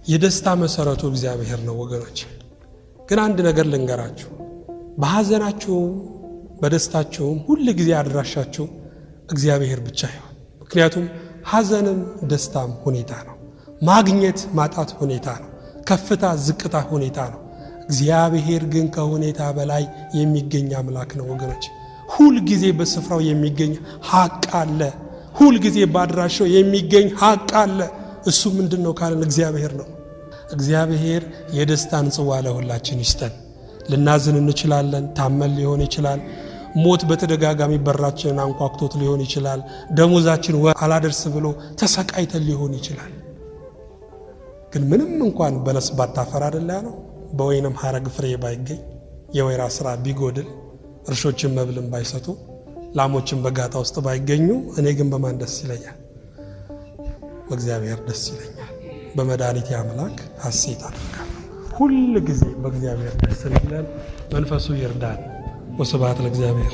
የደስታ መሰረቱ እግዚአብሔር ነው ወገኖች። ግን አንድ ነገር ልንገራችሁ፣ በሐዘናችሁም በደስታችሁም ሁል ጊዜ አድራሻችሁ እግዚአብሔር ብቻ ይሁን። ምክንያቱም ሐዘንም ደስታም ሁኔታ ነው። ማግኘት ማጣት ሁኔታ ነው። ከፍታ ዝቅታ ሁኔታ ነው። እግዚአብሔር ግን ከሁኔታ በላይ የሚገኝ አምላክ ነው ወገኖች። ሁል ጊዜ በስፍራው የሚገኝ ሀቅ አለ። ሁል ጊዜ በአድራሻው የሚገኝ ሀቅ አለ። እሱ ምንድን ነው ካለን እግዚአብሔር ነው። እግዚአብሔር የደስታን ጽዋ ለሁላችን ይስጠን። ልናዝን እንችላለን። ታመን ሊሆን ይችላል። ሞት በተደጋጋሚ በራችንን አንኳኩቶት ሊሆን ይችላል። ደሞዛችን ወር አላደርስ ብሎ ተሰቃይተን ሊሆን ይችላል። ግን ምንም እንኳን በለስ ባታፈራ አይደለ ያለው፣ በወይንም ሐረግ ፍሬ ባይገኝ፣ የወይራ ስራ ቢጎድል፣ እርሾችን መብልን ባይሰጡ፣ ላሞችን በጋጣ ውስጥ ባይገኙ፣ እኔ ግን በማን ደስ ይለኛል? በእግዚአብሔር ደስ ይለኛል። በመድኃኒቴ አምላክ ሐሴት አደርጋለሁ። ሁል ጊዜ በእግዚአብሔር ደስ እንዲለን መንፈሱ ይርዳን። ወስብሐት ለእግዚአብሔር።